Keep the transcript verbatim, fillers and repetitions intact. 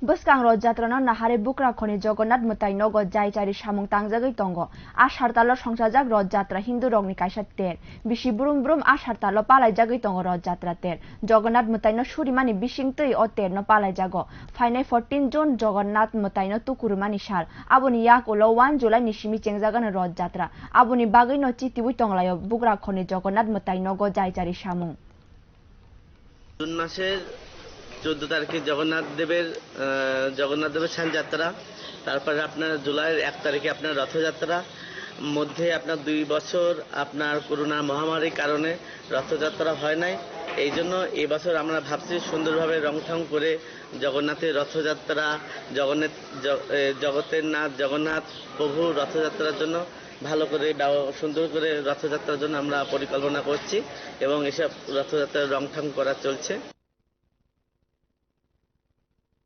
Bwskang Roth Jatrano naharwi Bukrakhorni Jagannath mwtai nogo jaichari samung tangjagwi tongo. A sartalo songchajak Roth Jatra Hindurokni kaisa ter. Bisi brum brum a sartalo palaijagwi tongo Roth Jatra ter. Jagannath mwtaino surimani bisingtwi o terno palaijago. Phainai fourteen June Jagannath mwtaino tukurumani sal. Aboni yak ulo one July ni simi chengjagano Roth Jatra. Aboni bagwino chitiwi tonglaio Bukrakhorni Jagannath mwtai nogo jaichari samung. June মাসের চোদ্দ তারিখে জগন্নাথ দেবের আহ, জগন্নাথ দেবের স্নান যাত্রা। তারপরে আপনার জুলাইয়ের এক তারিখে আপনার রথযাত্রা। মধ্যে আপনার দুই বছর আপনার করোনা মহামারীর কারণে রথযাত্রা হয় নাই। এই জন্য এবছর আমরা ভাবছি সুন্দরভাবে রংঠং করে জগন্নাথের রথযাত্রা, জগন্নাথ জ- এ, জগতের নাথ জগন্নাথ প্রভু রথযাত্রার জন্য ভালো করে ব্যব- সুন্দর করে রথযাত্রার জন্য আমরা পরিকল্পনা করছি এবং এসব রথযাত্রার রংঠং করা চলছে।